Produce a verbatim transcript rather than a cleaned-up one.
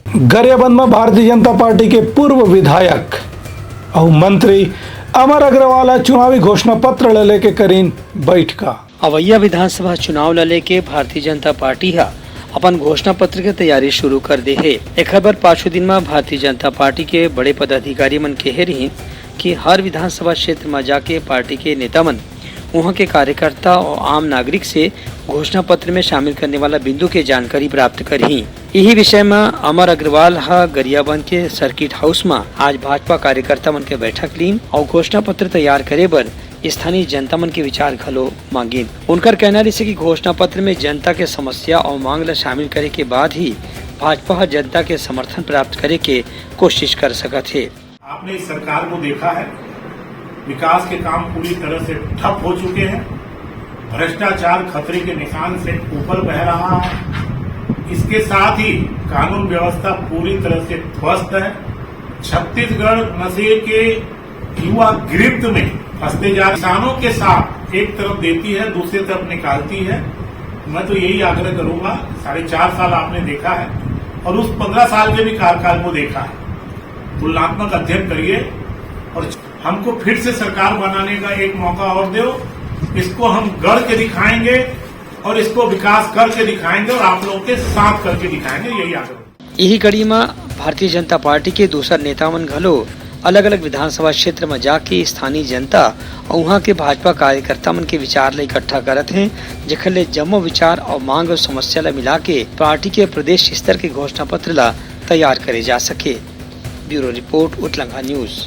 गरियाबंद म भारतीय जनता पार्टी के पूर्व विधायक अउ मंत्री अमर अग्रवाल ह चुनावी घोषणा पत्र ल लेके करिन बैठका। अवइया विधानसभा चुनाव ल लेके भारतीय जनता पार्टी ह अपन घोषणा पत्र के तैयारी शुरू कर दे हे। एखर बर पाछू दिन म भारतीय जनता पार्टी के बड़े पदाधिकारी मन केहे रिहिन कि हर विधानसभा क्षेत्र म जाके पार्टी के नेता मन उहां के कार्यकर्ता अउ आम नागरिक से घोषणा पत्र में शामिल करने वाला बिंदु के जानकारी प्राप्त करही। इही विषय म अमर अग्रवाल ह गरियाबंद के सर्किट हाउस म आज भाजपा कार्यकर्ता मन के बैठक लीन अउ घोषणा पत्र तैयार करे बर स्थानीय जनता मन के विचार घलो मांगिन। उनकर कहना रिहिसे कि घोषणा पत्र में जनता के समस्या अउ मांग ल शामिल करे के बाद ही भाजपा ह जनता के समर्थन प्राप्त करे के कोशिश कर सकत हे। आपने इस सरकार को देखा है, विकास के काम पूरी तरह से ठप हो चुके हैं, भ्रष्टाचार खतरे के निशान से ऊपर बह रहा है। इसके साथ ही कानून व्यवस्था पूरी तरह से ध्वस्त है। छत्तीसगढ़ नशे के युवा गिरफ्त में फंसते जा, किसानों के साथ एक तरफ देती है, दूसरी तरफ निकालती है। मैं तो यही आग्रह करूंगा, साढ़े चार साल आपने देखा है और उस पन्द्रह साल के भी कार्यकाल को देखा है, तुलनात्मक अध्ययन करिए और हमको फिर से सरकार बनाने का एक मौका और दो। इसको हम गढ़ के दिखाएंगे और इसको विकास करके दिखाएंगे और आप लोगों के साथ करके दिखाएंगे, यही आग्रह। इही कड़ी म भारतीय जनता पार्टी के दूसर नेता मन घलो अलग-अलग विधानसभा क्षेत्र म जाके स्थानीय जनता अउ उहां के भाजपा कार्यकर्ता मन के विचार ल इकट्ठा करत हें, जेखर ले जम्मो विचार अउ मांग अउ समस्या ल मिलाके पार्टी के प्रदेश स्तर के घोषणा पत्र ल तैयार करे जा सके। ब्यूरो रिपोर्ट, उतलंघा न्यूज।